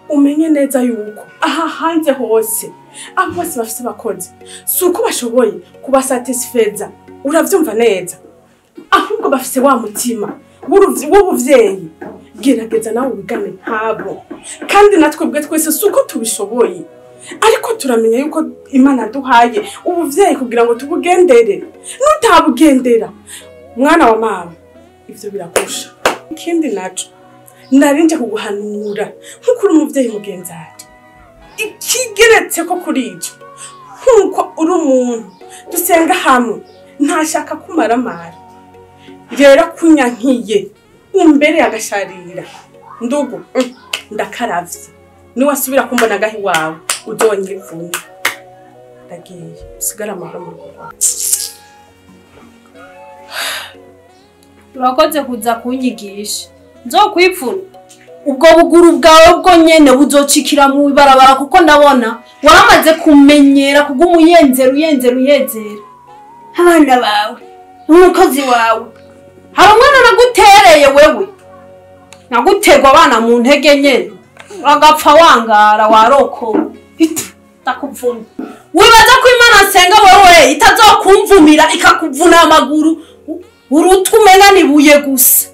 Umenye neza yuko aha hanze hose abo bose bafise abakozi si uko bashoboye kubasatisfeza, uravyumva neza, ahubwo bafise wa mutima w'ubuvyeyi. Gerageza nawe wigane nkabo, kandi natwe ubwe twese si uko tubishoboye, ariko turamenya yuko Imana duhaye ubuvyeyi kugira ngo tubugendere. Nutabugendera mwana wa mama, ivyo birakusha. Ikindi naco narinje kuguhanura nkuko uri umuvyeyi mugenzi wanje, ikigeretse ko kuri ico nkuko uri umuntu dusenga hamwe, ntashaka kumaramara. Rero kunyankiye umbere agasharira ndugu, ndakaravye niwasubira kumbona gahi wawe uzonyivune. Ndagiye, usigara amahoro mu rugo rwawe. Urakoze kuza kunyigisha. Nzokwipfuna ubwo buguru bwawe bwo nyene buzocikira mu ibarabara, kuko ndabona waramaze kumenyera kuguma uyenzera uyenzera uyenzera abana bawe n'umukozi wawe. Hari umwana nagutereye wewe, nagutegwa abana mu ntege nyene uragapfa wangara warokowe, ndakuvuna. Wibaza ko Imana nsenga wewe itazokumvumira ikakuvuna amaguru urutumena nibuye gusa.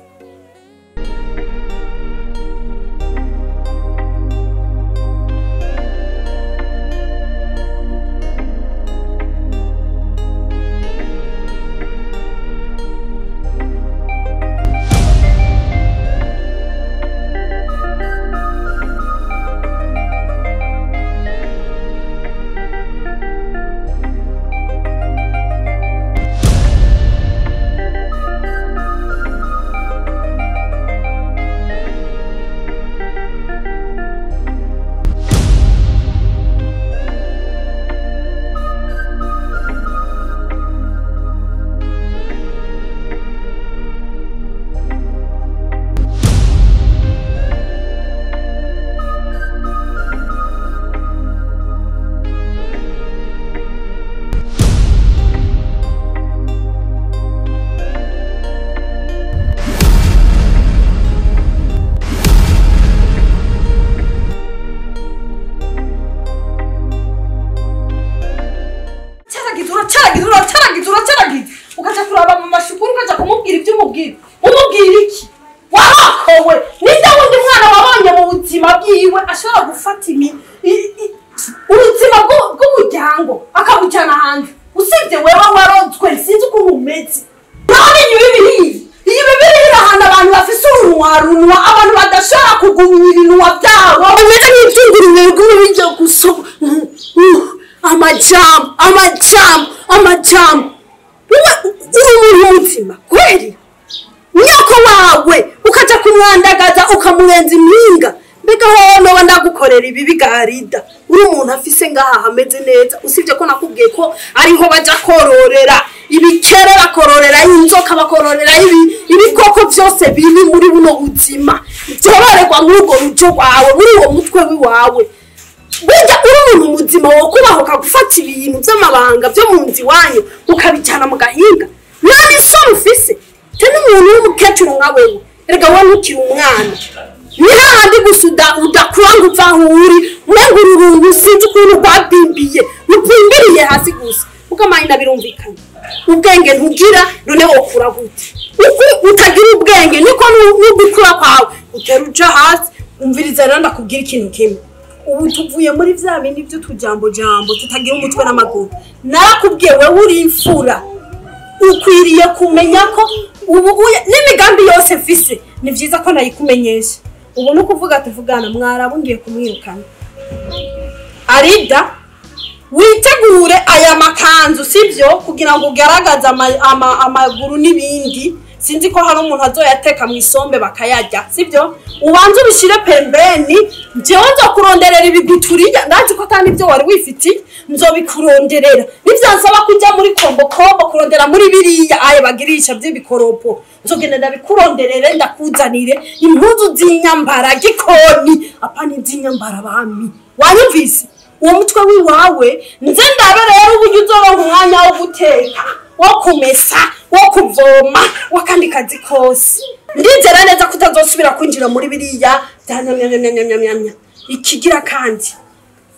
Ukaja kuraba mama Shukuru, ukaja kumubwira ibyo umubwira. Umubwira iki? Warakowe. Ninde wundi mwana wabonye mu buzima bwiwe ashobora gufata ubuzima bw'umuryango akabujyana hanze? Usibye wewe warozwe, sinzi ukuntu umeze. None ibi iyi bibiri irahana abantu bafise urunwa, abantu badashobora kugumya ibinwa byabo. Bimeze nk'iby'ingurube bijya gusoma amajambo amajambo amajambo. Uri umuntu muzima kweli? Nyoko wawe ukaja kumwandagaza ukamurenza impinga, mbega hoho noba ndagukorera ibi bigarida. Uri umuntu afise ngaha hameze neza, usibye ko nakubwiye ko ariho baja kororera ibikere, bakororera inzoka, bakororera ibikoko byose biri muri buno buzima byororerwa muri urwo rujo rwawe, muri uwo mutwe wiwawe. Burya uri umuntu muzima wo kubaho gufata ibintu by'amabanga byo mu nzu iwanyu ukabijyana mu gahinga, nta n'isoni ufise. Tena umuntu w'umukecuru nka wewe, erega wowe ntukiri umwana, ni hahandi gusa udakura ngo uva aho uri, umenga ururungu sinzi ukuntu rwabimbiye, rubimbiriye hasi gusa. Kuko amahina birumvikana, ubwenge ntugira, none wokura gute? Uko utagira ubwenge niko n'ugukura kwawe utera uja hasi. Umviriza rero ndakubwira ikintu kimwe. Ubu tuvuye muri vya bindi by'utujambo jambo tutagira umutwe n'amaguru. Narakubwiye wewe uri imfura, ukwiriye kumenya ko ubu n'imigambi yose mfise ni vyiza ko nayikumenyesha. Ubu no kuvuga tuvugana mwarabu ngiye kumwirukana. Arida, witegure aya makanzu sivyo, kugira ngo ugaragaze amaguru n'ibindi. Sinzi ko hari umuntu azoyateka mu isombe bakayarya, sivyo? Ubanze ubishire pembeni, jewe nzokuronderera ibiguturiya, ndazi ko atani ibyo wari wifitiye, nzobikuronderera. Nivyansaba kujya muri kombo kombo kurondera muri biriya aye bagirisha by'ibikoropo, nzogenda ndabikuronderere ndakuzanire impuzu z'inyambara gikoni, apana iz'inyambara bami. Wanyumvise? Uwo mutwe wiwawe nze ndabe rero uburyo uzoronka umwanya wo guteka, wo kumesa, wo kuvoma, wakandi kazi kose. Ndizera neza ko utazosubira kwinjira muri biriya bya nyamyamyamyamyamya. Ikigira kandi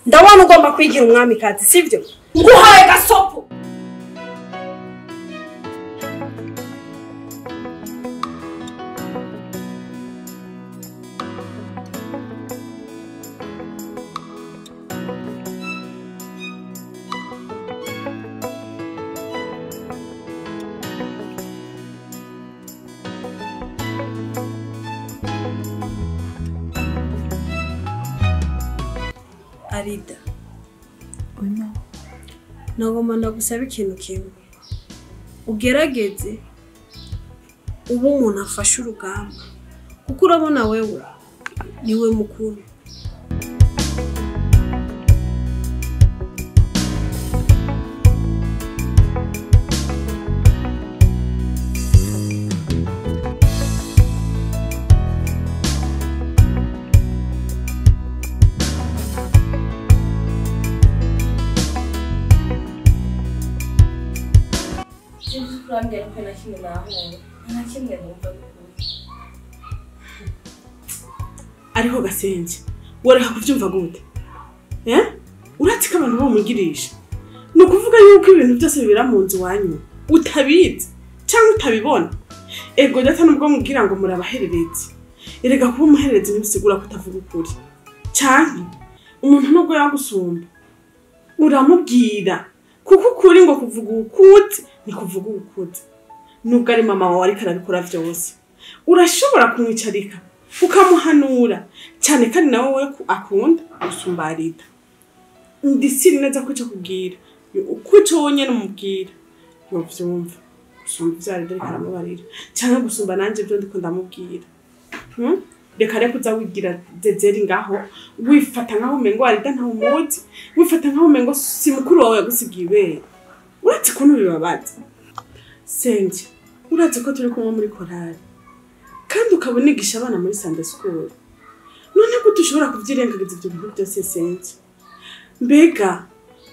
ndabona ugomba kwigira umwami kazi, sivyo? Nguhaye gasopo. Arida, nagomba ndagusaba ikintu kimwe, ugerageze uba umuntu afashe urugamba, kuko urabona wewe niwe mukuru. Ariho gasenje wareka kuvyumva gute? Uratse ko abantu bamugirisha ni ukuvuga yuko ibintu byose bibera mu nzu wanyu utabizi cyangwa utabibona. Ego data nubwo mubwira ngo murabahererezi, erega kuba umuhererezi ntibisigura kutavuga ukuri, canke umuntu nubwo yagusumba uramubwira, kuko ukuri ngo kuvuga ukuzi ni kuvuga ukuzi. Nubwo ari mama wawe ariko arabikora vyose, urashobora kumwicarika ukamuhanura cyane, kandi nawe we akunda gusumba Arida. Ndisiri neza ko ico kubwira uko ico wonyene umubwira yovyumva gusumba ivyo Arida ariko aramubarira, canke gusumba nanje ivyo ndiko ndamubwira. Reka reko uza wigira zezeri ngaho wifata nkaho umengo Arida ntawumuzi, wifata nkaho umengo si mukuru wawe yagusigiye ibere. Uretse ukuntu bibabaza Senge, uretse ko turi kumwe muri korali kandi ukaba unigisha abana muri Sunday school, none gute ushobora kuvyirengagiza ivyo bintu byose Senge? Mbega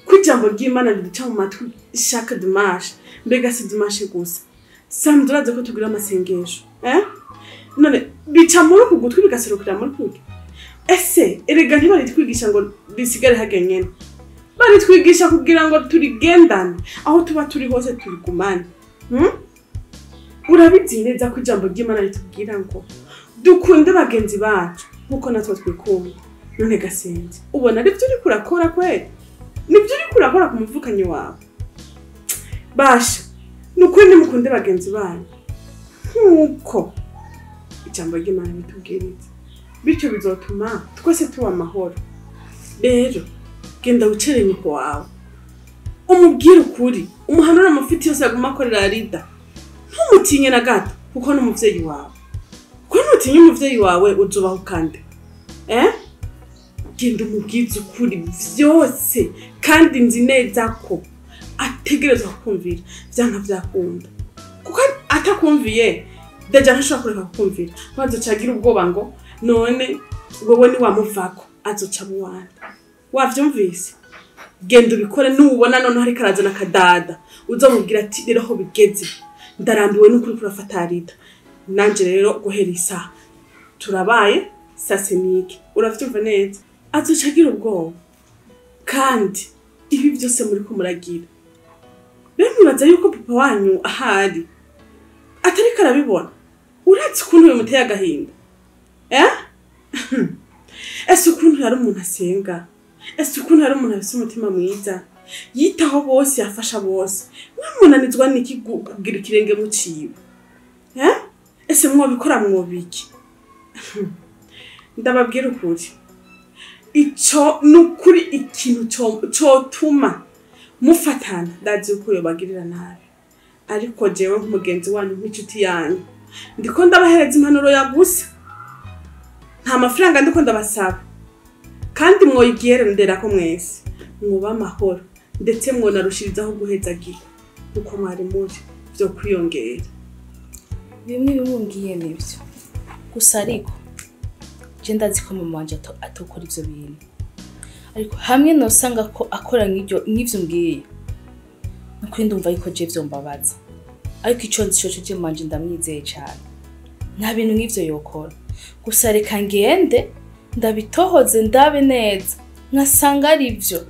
ko ijambo ry'Imana riduca mu matwi chaque dimanche, mbega si dimanche gusa, samedi urazi ko tugira amasengesho none bica muri uku gutwi bigaserukira muri kuki? Ese erega ntibaritwigisha ngo bisigare harya nyene, baritwigisha kugira ngo turigendane aho tuba turi hose turigumane. Urabizi neza ko ijambo ry'Imana ritubwira ngo dukunde bagenzi bacu nkuko natwe twikunda. None gasenze ubona arivyo uriko urakora kweli? Nivyo uriko urakora ku muvukanyi wawe? Basha, nukuri nimukunde bagenzi banyu nkuko ijambo ry'Imana ritubwiriza, bityo bizotuma twese tuba amahoro. Rero genda wicare nyoko wawe umubwire ukuri, umuhanure amafiti yose aguma akorera Arida. Ntumutinye na gato kuko ni umuvyeyi wawe. Kuko ntutinye umuvyeyi wawe uzubaho kandi. Genda umubwize ukuri vyose, kandi nzi neza ko ategerezwa kukumvira vyanka vyakunda. Kuko atakumviye deja ntashobora kureka kukumvira, azoca agira ubwoba ngo none wewe ni wamuvako azoca buwana. Wavyumvise? Genda ubikore, nubona noneho ariko arazana akadada uzomubwira ati rero aho bigeze ndarambiwe n'ukuri kurafata Arida, nanje rero guhera isaha turabaye sasenike. Uravyumva neza? Azoca agira ubwoba. Kandi ibi byose muriko muragira, rero mwibaza yuko papa wanyu ahari atariko arabibona? Uratse ukuntu bimuteye agahinda? Ese ukuntu yari umuntu asenga, ese ukuntu hari umuntu afise umutima mwiza yitaho bose yafasha bose, mwamunanizwa niki kugira ikirenge muciwe? Ese mwobikora mwobiki? Ndababwira ukuri, ico nukuri ikintu cotuma mufatana, ndazi uko yobagirira nabi, ariko jewe nk'umugenzi wanyu nk'inshuti yanyu ndiko ndabahereza impanuro ya gusa, nta mafaranga ndiko ndabasaba, kandi mwoyigerendera ko mwese mwoba amahoro, ndetse mwonarushirizaho guhezagira uko mwari muri byo kwiyongera. Bimwe bimumbwiye nivyo gusa, ariko je ndazi ko mama wanje atokora ivyo bintu, ariko hamwe nosanga ko akora nk'ivyo mbwiye, nukuri ndumva yuko je vyombabaza. Ariko ico nzi coco je mama wanje ndamwizeye cane, nta bintu nk'ivyo yokora. Gusa reka ngende Ndabitohoze ndabe neza nkasanga ari byo.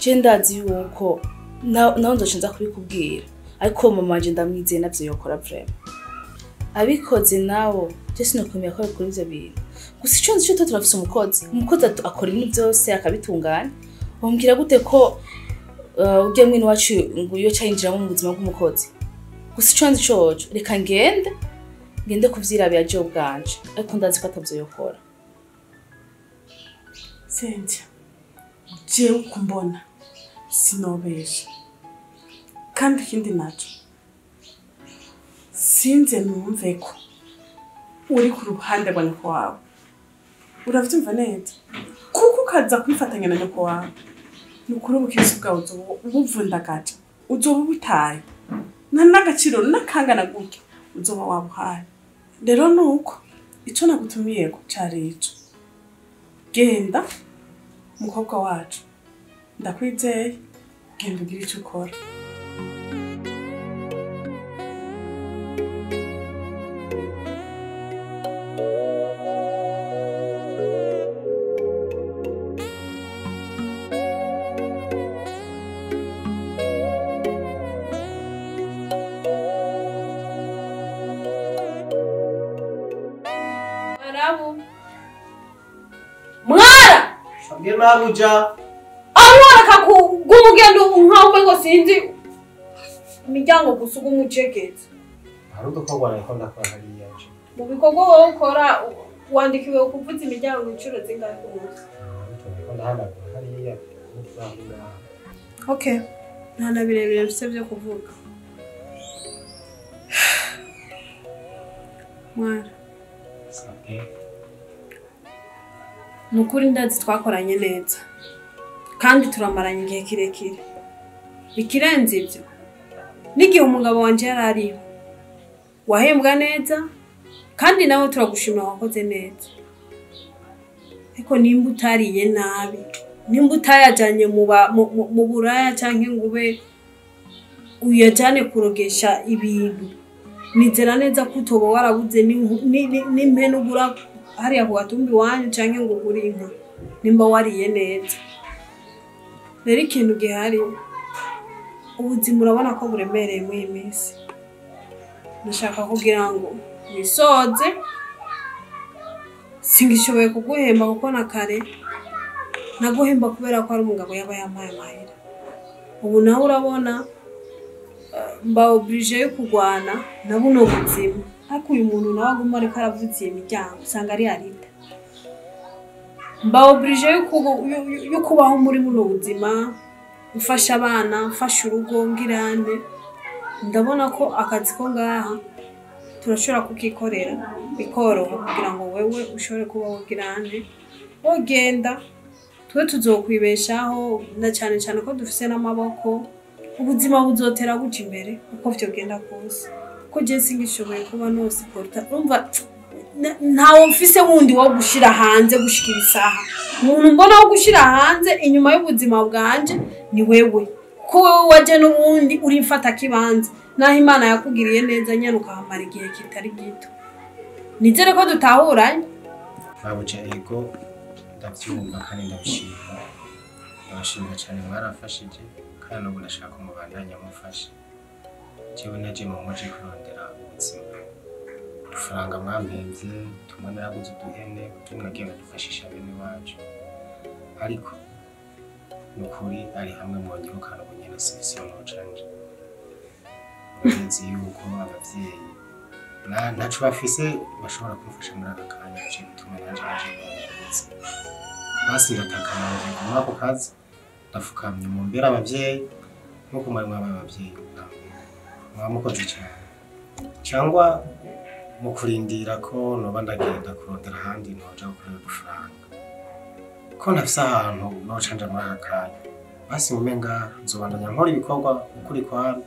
Je ndazi yuko naho nzoca nza kubikubwira. Ariko mama wanje ndamwizeye navyo yokora vraiment. Abikoze nawo je sinokwemera ko abikora ivyo bintu. Gusa ico nzi co turafise umukozi. Umukozi akora ibintu byose akabitunganya. Wambwira gute ko ujya mwene wacu ngo iyo cayinjiramo mu buzima bw'umukozi. Gusa ico nzi coco reka ngende kuvyirabira je ubwanje. Ariko ndazi ko atavyo yokora. Cynthia, jewe kumbona sinobesha. Kandi ikindi naco sinze numve ko uri ku ruhande rwa nyoko wawe. Uravyumva neza? Kuko ukaza kwifatanya na nyoko wawe, ni ukuri ubukirisi bwawe uzoba ubuvundagaje, uzoba ubutaye, nta n'agaciro n'akangana gutya uzoba wabuhaye. Rero nuko ico nagutumiyeko cari ico. Genda mukobwa wacu, ndakwizeye, genda ugire ico ukora. Mwara! Sabwe mabuja. Amwara kakugumugendo nkaho ngo sinzi imiryango gusa ugumucekeza. Hari udukorwa nariko ndakora hariya nje. Mu bikorwa wowe ukora wandikiwe kuvuza imiryango inshuro zingahe ku munsi? Nariko ndahanagura hariya. Okay. Nta na birebire mfise vyo kuvuga. Mwara. Sabwe. Nukuri ndazi twakoranye neza kandi turamaranye igihe kirekire. Ikirenze ibyo n'igihe umugabo wanje yari ariho wahembwa neza kandi nawe turagushimira wakoze neza. Ariko nimba utariye nabi, nimba utayajanye mu buraya canke ngo ube uyajane kurogesha ibintu, nizera neza ko utoba warabuze n'impene ugura hariya ku gatumbi wanyu canke ngo ugure inka nimba wariye neza. Rero ikintu gihari, ubuzima urabona ko buremereye muri iyi minsi. Ndashaka kugira ngo wisoze, singishoboye kuguhemba kuko na kare naguhemba kubera ko ari umugabo yaba yampaye amahera. Ubu nawe urabona mba oblige yo kurwana na buno buzima. Ariko uyu muntu nawe aguma ariko aravuza iyi miryango usanga ari arida. Mba oblige yo kubaho muri buno buzima, mfasha abana, mfasha urugo ngirane. Ndabona ko akazi ko ngaha turashobora kukikorera bikoroha kugira ngo wewe ushobore kuba wogirane wogenda, twe tuzokwibeshaho na cyane cyane ko dufise n'amaboko. Ubuzima buzotera guca imbere uko vyogenda kose. Ko je singishoboye kuba no supporta, umva ntawo mfise wundi wo gushira hanze gushikira isaha. Umuntu mbona wo gushira hanze inyuma y'ubuzima bwanje ni wewe. Ko wewe waje n'ubundi uri mfata kibanza naho Imana yakugiriye neza nyene ukahamara igihe kitari gito. Nizere ko dutahuranye. Mabuja ego ndavyumva kandi ndabishima. Ndabashimira cyane mwarafashije kandi n'ubu ndashaka mubandanya mufashe. Jewe naje mu muji kurondera ubuzima. Udufaranga mwampemvye tumwe naraguze uduhene utundi nagiye ndadufashisha bene wacu. Ariko nukuri ari hamwe mwonyirukana ubu nyene sivisi nocanje. Urabizi yuko abavyeyi ntaco bafise bashobora kumfasha muri aka kanya, nico gituma nanje naje kurondera ubuzima. Basi ndatakambye muri ako kazi, ndafukamye mumbere abavyeyi nkuko mwari mwabaye abavyeyi ubwa mbere. Mwamukoze cane. Cyangwa mu kurindira ko noba ndagenda kurondera ahandi noja gukorera udufaranga. Ko ntafise ahantu noca nja muri aka kanya. Basi mumenga nzobandanya nkora ibikorwa ukuri kwami,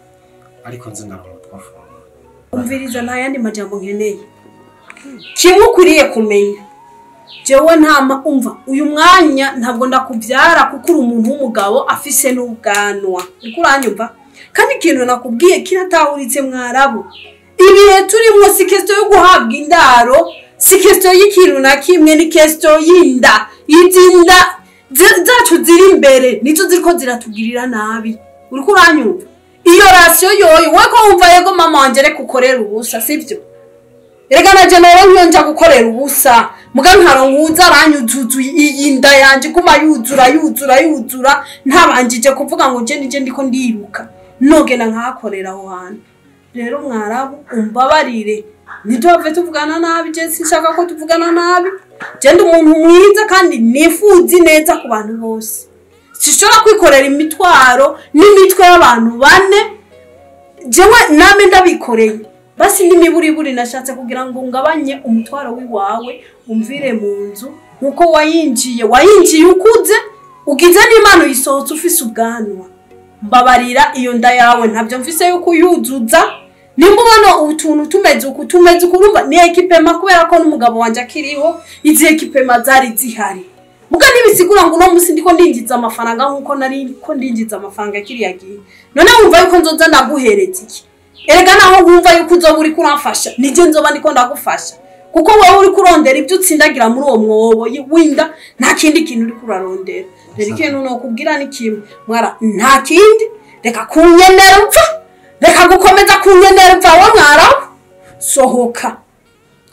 ariko nzi ndaronka utwo mfungura. Umviriza nta yandi majambo nkeneye. Kimwe ukwiriye kumenya, jewe ntama umva uyu mwanya ntabwo ndakubyara kuko uri umuntu w'umugabo afise n'ubwanwa. Uriko uranyumva? Kandi ikintu nakubwiye kiratahuritse mwarabu. Ibihe turimwo si question yo guhabwa indaro Si question y'ikintu na kimwe, ni question y'inda. Izinda zacu ziri imbere nizo ziriko ziratugirira nabi. Uriko uranyumva? Iyo ration yoyo we ko wumva yego mama wanje reka ukorera ubusa, sivyo? Erega na je noro nkiyo nja gukorera ubusa, muga nkaronkuza aranyuzuzuye iyi nda yanje kuma yuzura yuzura yuzura, ntabanjije kuvuga ngo je nije ndiko ndiruka nogena nkahakorera aho hantu. Rero mwarabu umbabarire, ntituhave tuvugana nabi, je sinshaka ko tuvugana nabi. Je ndi umuntu mwiza kandi nifuza neza ku bantu bose. Sishobora kwikorera imitwaro n'imitwe y'abantu bane, jewe name ndabikoreye. Basi n'imiburiburi nashatse kugira ngo ngabanye umutwaro wiwawe umvire mu nzu nkuko wayinjiye, wayinjiye ukuze ugize n'Imana uyisohotse ufise ubwanwa. Mbabarira iyo nda yawe ntabyo mfise yuko uyuzuza. Nimba ubona utuntu tumeze uku tumeze uku, urumva ni ekipema kubera ko n'umugabo wanje akiriho, izi ekipema zari zihari. Muga ntibisigura ngo uno musi ndiko ndinjiza amafaranga nkuko nari ko ndinjiza amafaranga kiriya gihe. None wumva yuko nzoza ndaguhereza iki? Erega naho wumva yuko uzoba uri kuramfasha, nije nzoba ndiko ndagufasha. Kuko wewe uri kurondera ibyo utsindagira muri uwo mwobo winda, nta kindi kintu uri kurarondera. Rero ikintu nokubwira ni kimwe, mwara nta kindi, reka kunyenerva, reka gukomeza kunyenerva wa mwara, sohoka.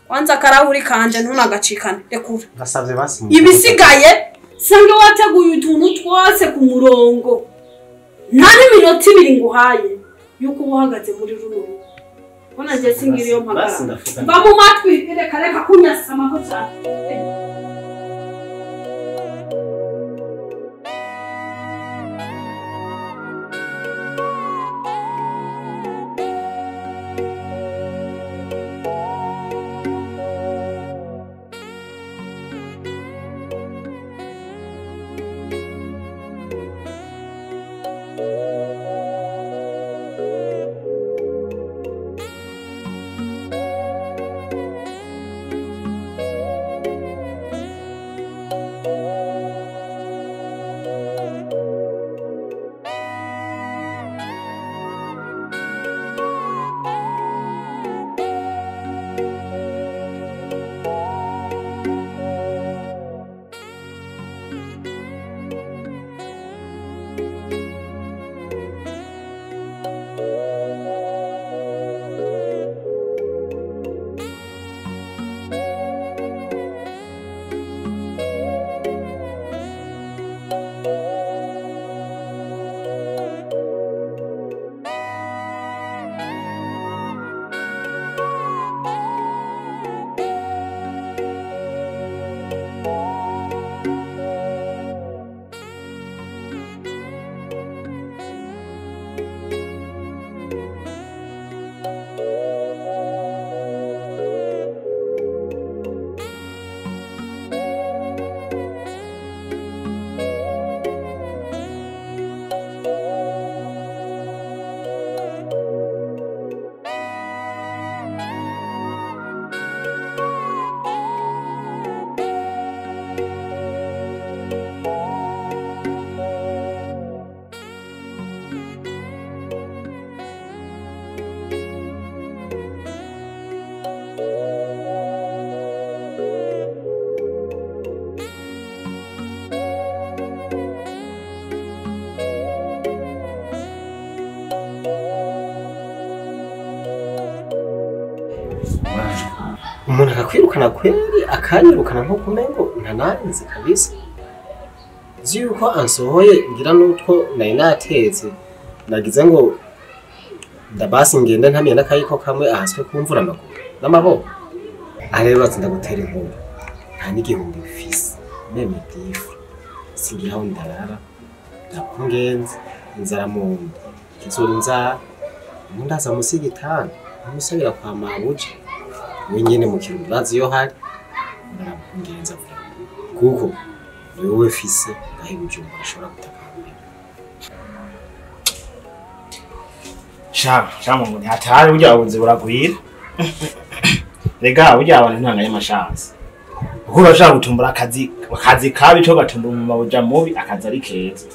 Kwanza akarahuri kanje ntunagacikane, rekura. Ndasavye basi. Ibisigaye sanga wateguye utuntu twose ku murongo. Nta n'iminota ibiri nguhaye yuko uhagaze muri runo rugo. Bona je singira iyo mpagara. Mva mu matwi, reka reka kunyasama ko cyane. Umuntu akakwirukana kweri akanyirukana nko kumengo ntananze kabisa. Nzi yuko ansohoye ngira n'utwo nari natetse, nagize ngo ndabasi ngende ntamiye n'akayiko kamwe ahaswe kumvura amaguru n'amaboko. Aha rero uraza ndagutera inkuru, nta n'igihumbi mfise meme difu, singira aho ndarara, ndakungenza inzara mu nda, ikizura inzara, ndaza musi y'igitanda nkamusabira kwa mabuja we nyene mu kirundo urazi iyo hari, ndakungenza kuko ni wowe mfise ngaho i Bujumbura ashobora gutakambira. Sha, sha mungu ni hatari burya buzi buragwira. Rega burya abantu ntanga y'amashansi. Kuko urashaka gutumbura akazi kabi cyo gatumbura mu mabuja mubi akazi ari keza.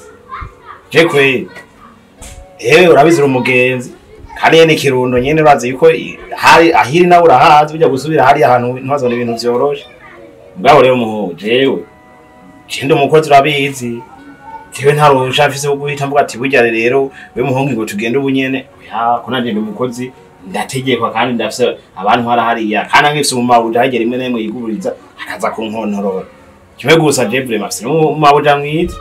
Je kweri. Ewe urabizi uri umugenzi. Kandi yene kirundo nyene urazi yuko hari ahiri nawe urahazi ujya gusubira hari ahantu ntwazona ibintu vyoroshe. Mugabo rero muhu jewe je umukozi urabizi. Jewe ntarusha mfise guhita mvuga ati burya rero we muhungu ngo tugende ubunyene. Oya ko nanje ndi umukozi ndategekwa kandi ndafise abantu hariya kandi nkifise mu mabuja hagera imwe nemwe yiguburiza akaza kunkontorora. Kimwe gusa je vraiment mfise mu mabuja mwiza.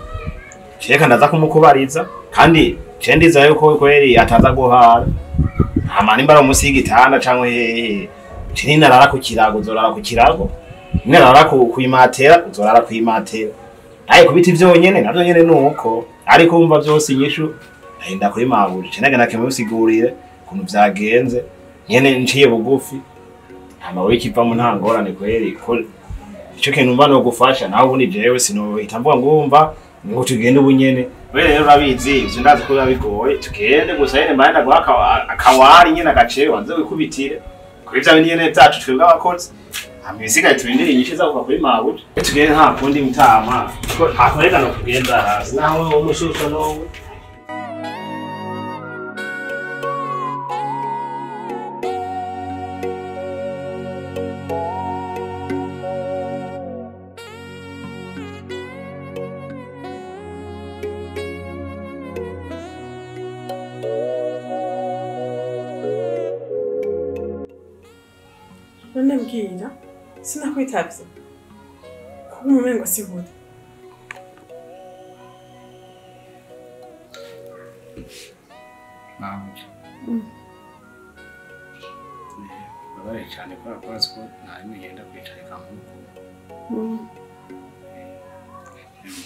Reka ndaza kumukubariza kandi je ndiza yuko kweri ataza guhara. Hama nimba ari umunsi y'igitanda canke hehe je ninarara ku kirago uzorara ku kirago, ninarara ku imatera uzorara ku imatera. Aye kubita vyonyene navyo nyene nuko ariko umva vyose inyishu ndahenda kuri mabuja je nagenda kimusigurire kuntu vyagenze nyene nciye bugufi. Hama wewe kivamo nta ngorane kweri ko ico kintu mba no gufasha naho ubundi jewe sinohita mvuga ngo umva ngo tugende ubunyene. Wewe rero urabizi ivyo ndazi ko bigoye tugende gusa nyene mbaye ndaguha akawari nyene agacere wanze wikubitire kuri vya nyene vyacu twebwe abakozi. Hama ibisigaye turindire inyishu iza kuva kuri mabuja tugende nta kundi mutama ko ntakoreka no kugenda hasi naho umushusho nowe. None mbwira sinakwitavye kuko umumengo sibura. Mabuja babaye cyane kubera ko azi ko nta ngenda kwicarika nk'uko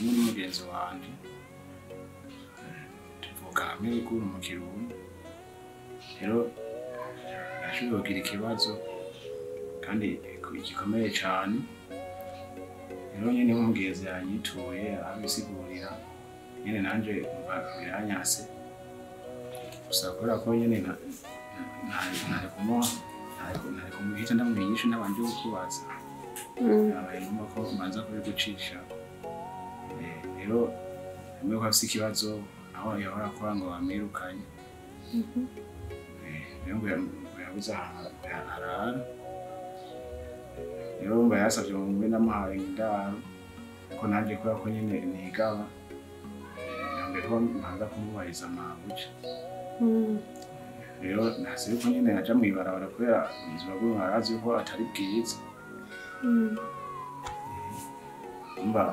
ni mugenzi wanje tuvuka hamwe ruguru mu Kirundo. Rero nashoboye kugira ikibazo kandi gikomeye cyane. Rero nyene nk'umugenzi yanyituye arabisigurira nyene nanje umva biranyase gusa kubera ko nyene ntari kumuhita ndamwigisha nabanje kukubaza abaye ngombwa ko mbanza kubigucisha. Rero hamwe ko afise ikibazo aho yahora akora ngo bamwirukanye rero ngo yabuze ahantu arara. Rero mba yasavye ngo mbe ndamuhaye indaro ariko nanje kubera ko nyene ntigaba yambwiye ko mbanza kumubariza mabuja. Rero nasi yuko nyene aja mw'ibarabara kubera ubuzima bwiwe arazi yuko atari bwiza. Mba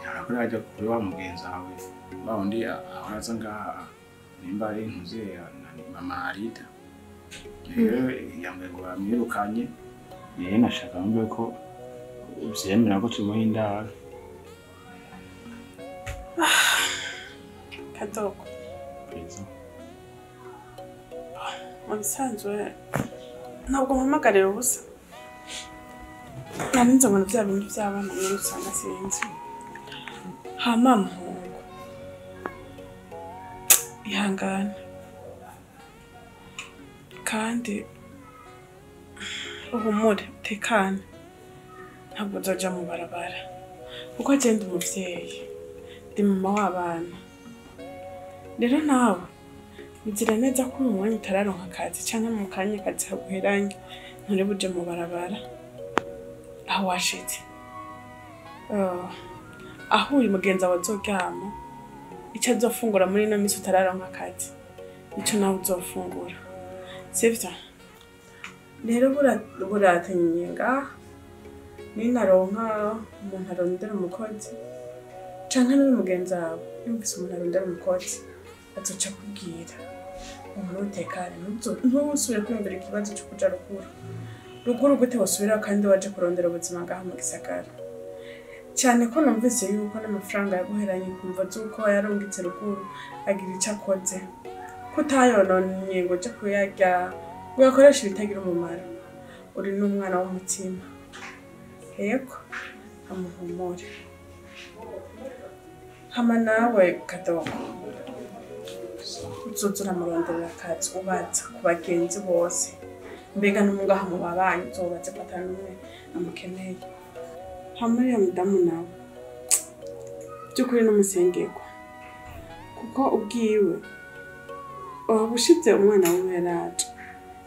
yarakora aja kuri wa mugenzi wawe wa wundi ahora aza ngaha nimba ari ntuze mama Arida. Rero yambwiye ngo bamwirukanye. Yeye nashaka mbe ko uvyemera ko tumuha indaro. Kadogo mu bisanzwe ntabwo mpamagarira ubusa narinze ngo bya bintu by'abana muri usanga sinzi. Hama muhungu ihangane kandi uhumure utekane ntabwo uzoja mu barabara kuko agenda umuvyeyi ndi mama w'abana. Rero nawe nzira neza ko mu mwanya utararonka akazi canke mu kanya akazi kaguheranye nturi buje mu barabara aho washitse. Aho uyu mugenzi wawe azoryama ico azofungura muri ino minsi utararonka akazi ico nawe uzofungura sivyo? Rero buratinye ngaha ninaronka umuntu arondera umukozi canke n'uyu mugenzi wawe yumvise umuntu arondera umukozi azoca akubwira umuntu utekane ntusubire kwiyumvira ikibazo co kuja ruguru. Ruguru gute wosubirayo kandi waje kurondera ubuzima ngaha mu gisagara? Cyane ko numvise yuko n'amafaranga yaguheranye kumva z'uko yarungitse ruguru agira ico akoze ko utayononye ngo uje kuyarya ngo uyakoreshe ibitagira umumaro. Uri n'umwana w'umutima yego amuhumure. Hama nawe Kadogo uzoza uramuronderera akazi ubaza ku bagenzi bose mbega n'umungaha mu babanyi uzobaze ko ata n'umwe amukeneye. Hama uriya mudamu nawe by'ukuri n'umusengerwa kuko ubwiwe Ubushize umwana wiwe yaraje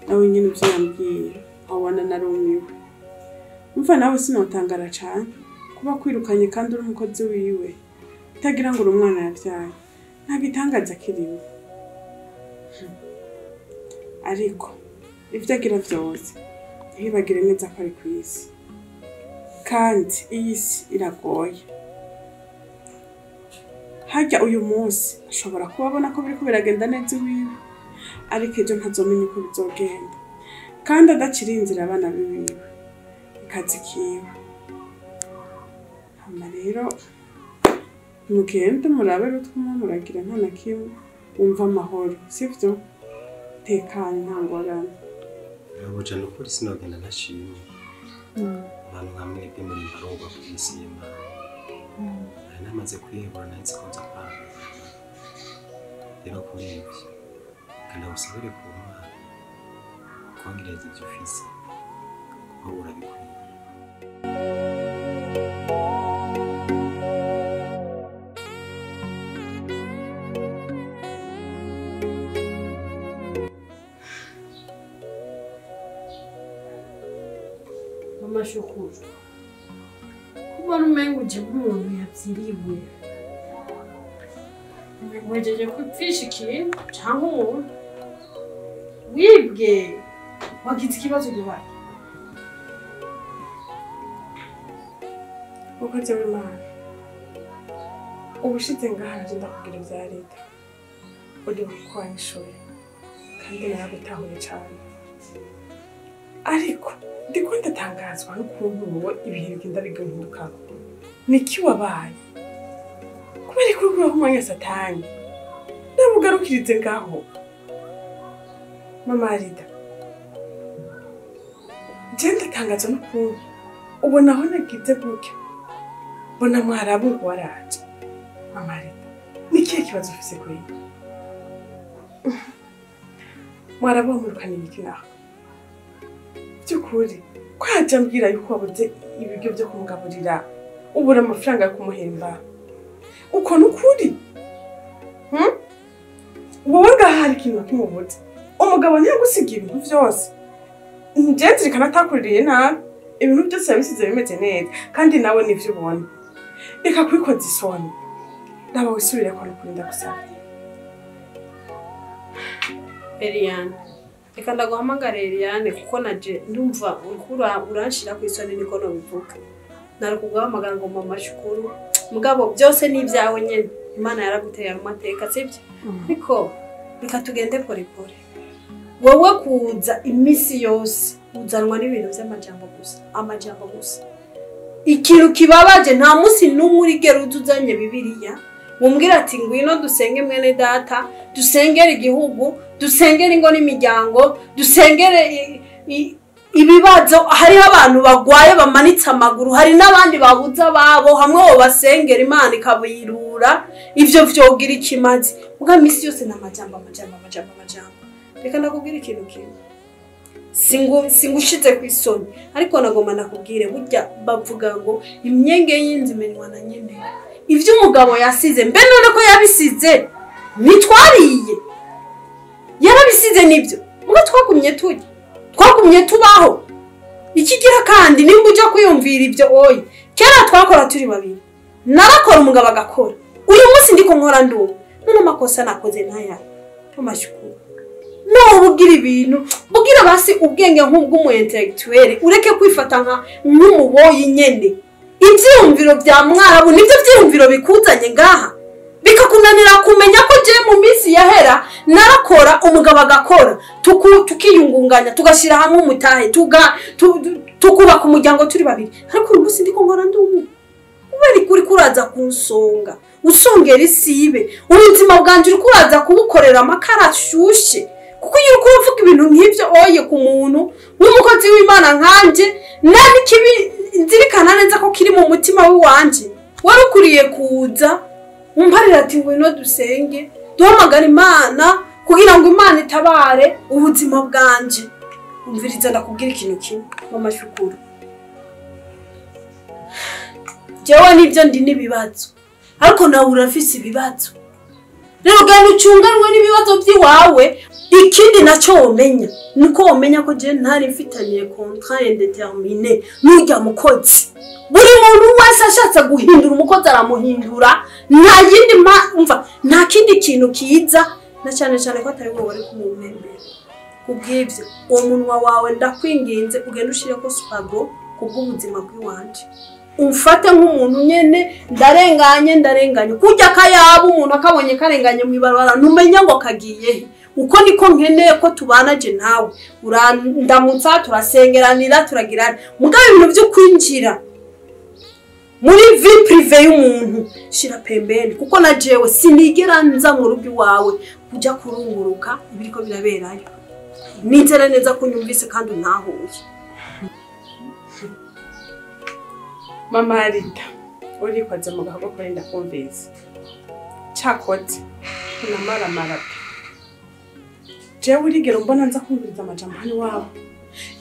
nawe nyine ibyo yambwiye abona narumiwe. Umva nawe sinotangara cane kuba kwirukanye kandi uri umukozi wiwe utagira ngo uri umwana yavyaye, nta gitangaza kirimo. Ariko ivyo agira vyose ntibagire neza ko ari kw'isi, kandi iyi si iragoye. Harya uyu munsi ashobora kuba abona ko biriko biragenda neza iwiwe, ariko ejo ntazomenya uko bizogenda, kandi adaciriye inzira abana biwiwe akazi kiwe. Hama rero mugende murabe rutwuma muragira nta na kimwe, wumva amahoro, sivyo? Tekanye nta ngorane. Mabuja nukuri sinogenda ntashimye. Abantu nka mwebwe muri mbarungwa ku isi y'Imana. Nari namaze kwihebura nahise ko nza kwanga. Rero kuri ibyo, kandi usubire ku Mana, kongereza ibyo ufise, kuko urabikwiye. Mama Shukuru, kubona umengo uje nk'umuntu yavyiriwe, wejeje kupfisha ikintu canke umuntu wibwe, wagize ikibazo gihari. Mukozi w'Imana, ubushize ngaha naje ndakubwira ivya leta, uri kuko wanyishuye kandi naragutahuye cane, ariko ndiko ndatangazwa n'ukuntu wowe ibihe bigenda bigahinduka. Niki wabaye? Kubera ko uriko uraha satani, nabugarukirize ngaho. Mama Rida, je ndatangazwa n'ukuntu ubona aho nagize gutya, mbona mwarabu ngo waraje. Mama Rida, ni ikihe kibazo ufise kuri mwarabu wamurukaniye iki naho? By'ukuri ko yaje ambwira yuko wabuze ibiryo byo kumugaburira, ubura amafaranga yo kumuhemba, uko nukuri? Wowe ngaha hari ikintu kimubuze. Umugabo ntiyagusigiye ibintu vyose, nje nzirikana atakuririye nabi, ibintu byose yabisize bimeze neza, kandi nawe nivyo ubona. Reka kwikoza isoni, ndaba wisubireko nukuri ndagusaba. Eliane, reka ndaguhamagara Eliane kuko naje ndumva uriko uranshira ku isoni niko nobivuga. Nari kuguhamagara ngo mama Shukuru, mugabo byose ni ibyawe nyene, Imana yaraguteye amateka, sibyo? Ariko reka tugende pore pore. Wowe kuza imisi yose uzanwa n'ibintu by'amajambo gusa, amajambo gusa. Ikintu kibabaje nta munsi n'umwe urigera uzuzanye Bibiliya mumbwira ati ngwino dusenge mwene data, dusengere igihugu, dusengere ingo n'imiryango, dusengere ibibazo. Hariho abantu bagwaye bamanitse amaguru, hari n'abandi babuze ababo, hamwe bo basengera Imana ikabirura, ivyo vyogira ikimazi. Muga misi yose n'amajambo, amajambo, amajambo, amajambo. Reka ndakubwira ikintu kimwe, singushize ku isoni, ariko nagomba nakubwire, burya bavuga ngo imyenge y'inzu imenywa na nyene. Ivyo umugabo yasize, mbe none ko yabisize ntitwariye, yarabisize nibyo, muga twagumye turya, twagumye tubaho. Ikigira kandi nimba uja kwiyumvira ibyo oyi, kera twakora turi babiri, narakora umugabo agakora, uyu munsi ndiko nkora nduwo, none amakosa nakoze ntaya. Mama Shukuru, no ubugira ibintu, bugira basi ubwenge nk'ubw'umu intellectuel, ureke kwifata nka nk'umuboyi nyene. Ivyiyumviro vya mwarabu nivyo vyiyumviro bikuzanye ngaha, bikakunanira kumenya ko je mu minsi yahera narakora umugabo agakora, tukiyungunganya, tugashira hamwe umutahe, tukubaka umuryango turi babiri. Ariko uyu munsi ndiko nkora ndumwe, kubera kuri kuraza kunsonga, usongera isibe, ubuzima bwanje uri kuraza kubukorera amakara ashushe. Kuko iyo uriko uravuga ibintu nk'ivyo oye ku muntu w'umukozi w'Imana nkanje, nani kibi nzirikana neza ko kiri mu mutima w'iwanje, wari ukuriye kuza umparira ati ngwino dusenge, duhamagara Imana kugira ngo Imana itabare ubuzima bwanje. Umviriza ndakubwira ikintu kimwe, Mama Shukuru, jewe nivyo ndi n'ibibazo, ariko nawe urafise ibibazo. Rero genda ucunganwe n'ibibazo by'iwawe. Ikindi nacyo womenya nuko womenya ko je ntari mfitaniye contrat indéterminé n'urya mukozi. Buri muntu wese ashatse guhindura umukozi aramuhindura, nta yindi umva nta kindi kintu kiza, na cyane cyane ko atari wowe wari kumumpembera. Kubw'ibyo uwo munwa wawe ndakwinginze ugende ushireko spago kubw'ubuzima bw'iwanje. Umfate nk'umuntu nyene ndarenganye kurya kayaba umuntu akabonye karenganye mu ibarabara numenya ngo kagiye he. Uko niko nkeneye ko tubana je nawe, urandamutsa turasengeranira turagirana, mugabo ibintu byo kwinjira muri vie privée y'umuntu shira pembeni, kuko na jewe sinigera nza mu rugo iwawe kuja kurunguruka ibiriko biraberayo. Nizere neza ko unyumvise kandi untahuye. Mama Rita, urikoze mu gahogo kuri ndakumvise. Cyakoze unamaramara pe. Jewe urigera umbona nza kumviriza amajambo hano iwawe,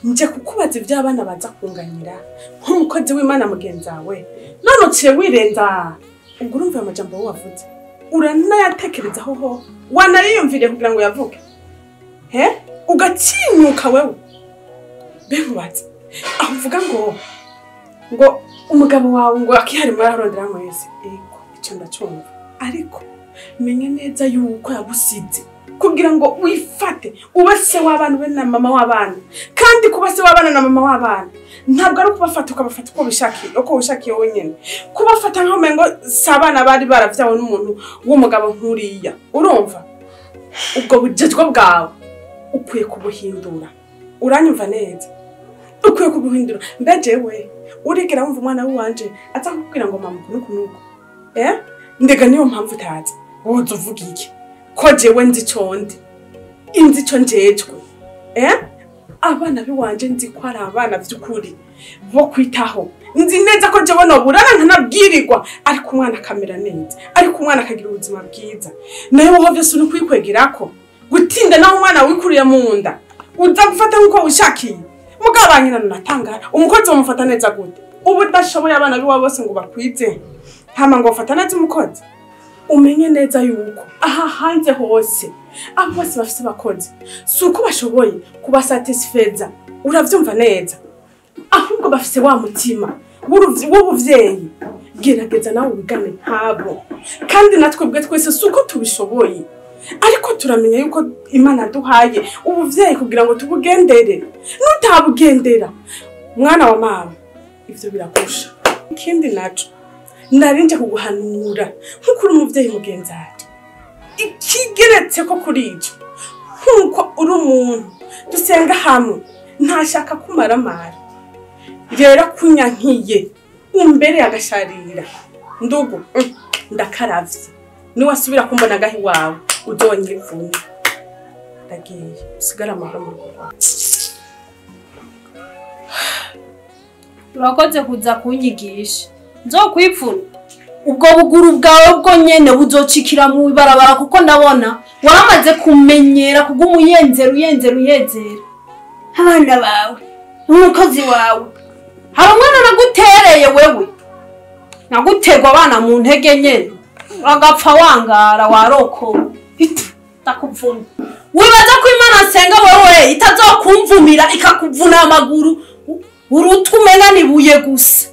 nje kukubaza ivy'abana baza kunganyira nk'umukozi w'Imana mugenzi wawe, none uciye wirenza ubwo urumva amajambo wowe wavuze uranayatekerezaho ho wanariyumviriye kugira ngo yavuge he ugatinyuka wewe. Be nkubaze aho uvuga ngo umugabo wawe ngo akihari muri arondera mwese, ego ico ndacumva, ariko menye neza yuko yagusize kugira ngo wifate ube se w'abana ube na mama w'abana. Kandi kuba se w'abana na mama w'abana ntabwo ari ukubafata ukabafata uko wishakiye, uko wishakiye wenyine, kubafata nkaho umengo si abana bari baravyawe n'umuntu w'umugabo nk'uriya. Urumva ubwo bujejwe bwawe ukwiye kubuhindura, uranyumva neza, ukwiye kubuhindura. Mbe jewe urigera wumva umwana wanje aza kukubwira ngo mama kunuku nuku, ndega niyo mpamvu utazi woza uvuga iki ko jewe nzi ico ndi, inzi ico njejwe, abana biwanje nzi ko ari abana vy'ukuri bo kwitaho, nzi neza ko jewe noburana nkanabwirirwa, ariko umwana akamera neza, ariko umwana akagira ubuzima bwiza. Nawe wowe vyose uri kwikwegerako gutinda naho umwana wikuriye mu nda uza gufata nkuko wishakiye. Mugabo banyina natangara umukozi bamufata neza gute? Ubu udashoboye abana biwa bose ngo bakwize hama ngo bafata neza umukozi. Umenye neza yuko aha hanze hose abo bose bafise abakozi si uko bashoboye kubasatisfeza, uravyumva neza, ahubwo bafise wa mutima w'ubuvyeyi. Gerageza nawe wigane nkabo, kandi natwe ubwe twese si uko tubishoboye, ariko turamenya yuko Imana duhaye ubuvyeyi kugira ngo tubugendere. Nutabugendera mwana wa mama ivyo biragusha. Ikindi naco narinje kuguhanura nkuko uri umuvyeyi mugenzi wanje, ikigeretse ko kuri ico nkuko uri umuntu dusenga hamwe ntashaka kumaramara, rero kunyankiye umbere agasharira ndugu ndakaravye, niwasubira kumbona gahi wawe uzonyivune. Ndagiye usigara amahoro mu rugo rwawe. Urakoze kuza kunyigisha, nzokwipfuna ubwo buguru bwawe bwo nyene buzocikira mu ibarabara, kuko ndabona waramaze kumenyera kuguma uyenzera uyenzera abana bawe n'umukozi wawe. Hari umwana nagutereye wewe, naguterwa abana mu ntege nyene uragapfa wangara warokowe ndakuvuma. Wibaza ko Imana asenga wewe itazokumvumira ikakuvuna amaguru urutumenga nibuye gusa.